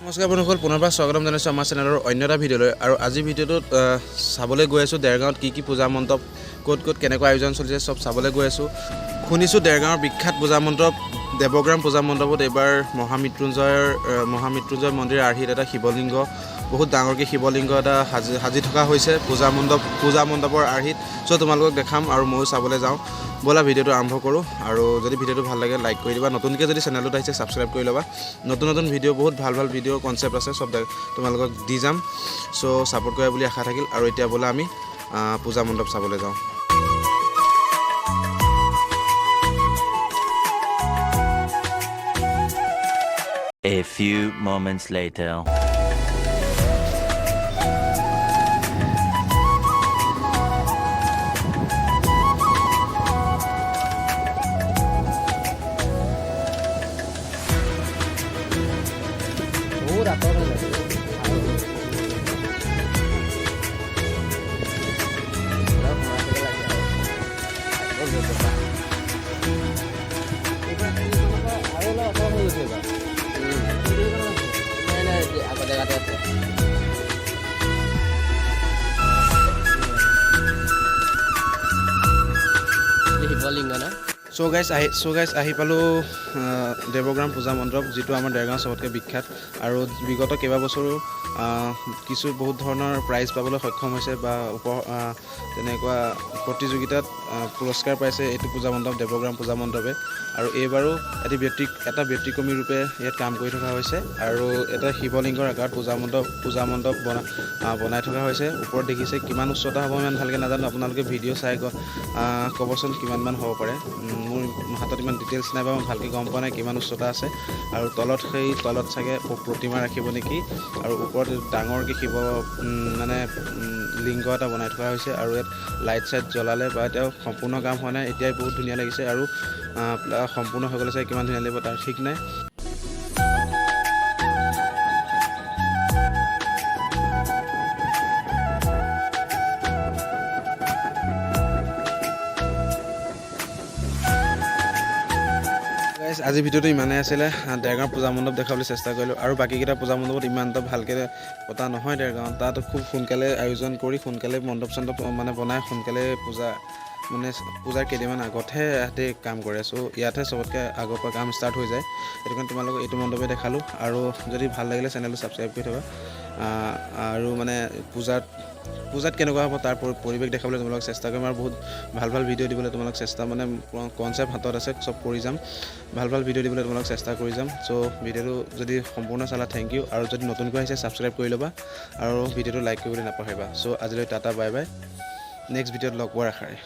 নমস্কাৰ বন্ধুসকল, পুনৰবাৰ স্বাগতম জনাইছোঁ আমাৰ চেনেলৰ অন্য এটা ভিডিঅ'লৈ। আৰু আজিৰ ভিডিঅ'টোত চাবলৈ গৈ আছোঁ দেৰগাঁৱত কি কি পূজা মণ্ডপ, ক'ত ক'ত কেনেকুৱা আয়োজন চলিছে, চব চাবলৈ গৈ আছোঁ। শুনিছোঁ দেৰগাঁৱৰ বিখ্যাত পূজা মণ্ডপ দেৱগ্ৰাম পূজা মণ্ডপত এইবাৰ মহামৃত্যুঞ্জয় মন্দিৰ আৰ্হিত এটা শিৱলিংগ, বহুত ডাঙৰকৈ শিৱলিংগ এটা সাজি সাজি থকা হৈছে পূজা মণ্ডপৰ আৰ্হিত। চ' তোমালোকক দেখাম আৰু ময়ো চাবলৈ যাওঁ। ব'লা, ভিডিঅ'টো আৰম্ভ কৰোঁ। আৰু যদি ভিডিঅ'টো ভাল লাগে, লাইক কৰি দিবা। নতুনকৈ যদি চেনেলটোত আহিছে, ছাবস্ক্ৰাইব কৰি ল'বা। নতুন নতুন ভিডিঅ', বহুত ভাল ভাল ভিডিঅ' কনচেপ্ট আছে, চব তোমালোকক দি যাম। চ' ছাপোৰ্ট কৰে বুলি আশা থাকিল। আৰু এতিয়া ব'লা, আমি পূজা মণ্ডপ চাবলৈ যাওঁ। A few moments later. বহুত আঁতৰত হৈ যায় আৰু অলপ সোমাই থাকিব লাগে আৰু আৰু অলপ আঁতৰ হৈ গৈছে এইবাৰ। নাই নাই, এতিয়া আগৰ জেগাতে আছে। এইটো শিৱলিংগ ন? চ' গাইজ, আহি পালোঁ দেৱগ্ৰাম পূজা মণ্ডপ, যিটো আমাৰ দেৰগাঁও চবতকৈ বিখ্যাত আৰু বিগত কেইবাবছৰো কিছু বহুত ধৰণৰ প্ৰাইজ পাবলৈ সক্ষম হৈছে বা তেনেকুৱা প্ৰতিযোগিতাত পুৰস্কাৰ পাইছে এইটো পূজা মণ্ডপ, দেৱগ্ৰাম পূজা মণ্ডপে। আৰু এইবাৰো এটা ব্যতিক্ৰমী ৰূপে ইয়াত কাম কৰি থকা হৈছে আৰু এটা শিৱলিংগৰ আকাৰত পূজা মণ্ডপ বনাই থকা হৈছে। ওপৰত দেখিছে, কিমান উচ্চতা হ'ব ইমান ভালকৈ নাজানো। আপোনালোকে ভিডিঅ' চাই ক'বচোন কিমানমান হ'ব পাৰে। মোৰ হাতত ইমান ডিটেইলছ নাই বা মই ভালকৈ গম পোৱা নাই কিমান উচ্চতা আছে। আৰু তলত, সেই তলত চাগে প্ৰতিমা ৰাখিব নেকি। আৰু ওপৰত ডাঙৰকৈ শিৱ মানে লিংগ এটা বনাই থকা হৈছে। আৰু ইয়াত লাইট চাইট জ্বলালে বা এতিয়াও সম্পূৰ্ণ কাম হোৱা নাই, এতিয়াই বহুত ধুনীয়া লাগিছে। আৰু সম্পূৰ্ণ হৈ গ'লে চাগে কিমান ধুনীয়া লাগিব তাৰ ঠিক নাই। গাইজ, আজি ভিডিঅ'টো ইমানেই আছিলে। দেৰগাঁও পূজা মণ্ডপ দেখাবলৈ চেষ্টা কৰিলোঁ। আৰু বাকীকেইটা পূজা মণ্ডপত ইমান এটা ভালকৈ পতা নহয় দেৰগাঁৱত। তাত খুব সোনকালে আয়োজন কৰি, সোনকালে মণ্ডপ চণ্ডপ মানে বনাই, সোনকালে পূজা মানে পূজাৰ কেইদিনমান আগতহে সিহঁতে কাম কৰে। চ' ইয়াতহে চবতকৈ আগৰ পৰা কাম ষ্টাৰ্ট হৈ যায়। সেইটো কাৰণে তোমালোকক এইটো মণ্ডপে দেখালোঁ। আৰু যদি ভাল লাগিলে, চেনেলটো ছাবস্ক্ৰাইব কৰি থ'বা। আৰু মানে পূজাত পূজাত কেনেকুৱা হ'ব তাৰ পৰিৱেশ দেখাবলৈ তোমালোকক চেষ্টা কৰিম। আৰু বহুত ভাল ভাল ভিডিঅ' দিবলৈ তোমালোক চেষ্টা, মানে কনচেপ্ট হাতত আছে, চব কৰি যাম। ভাল ভাল ভিডিঅ' দিবলৈ তোমালোক চেষ্টা কৰি যাম। চ' ভিডিঅ'টো যদি সম্পূৰ্ণ চালা, thank U. আৰু যদি নতুনকৈ আহিছে, ছাবস্ক্ৰাইব কৰি ল'বা আৰু ভিডিঅ'টো লাইক কৰিবলৈ নাপাহৰিবা। চ' আজিলৈ টাটা, বাই বাই। নেক্সট ভিডিঅ'ত লগ পোৱাৰ আশাৰে।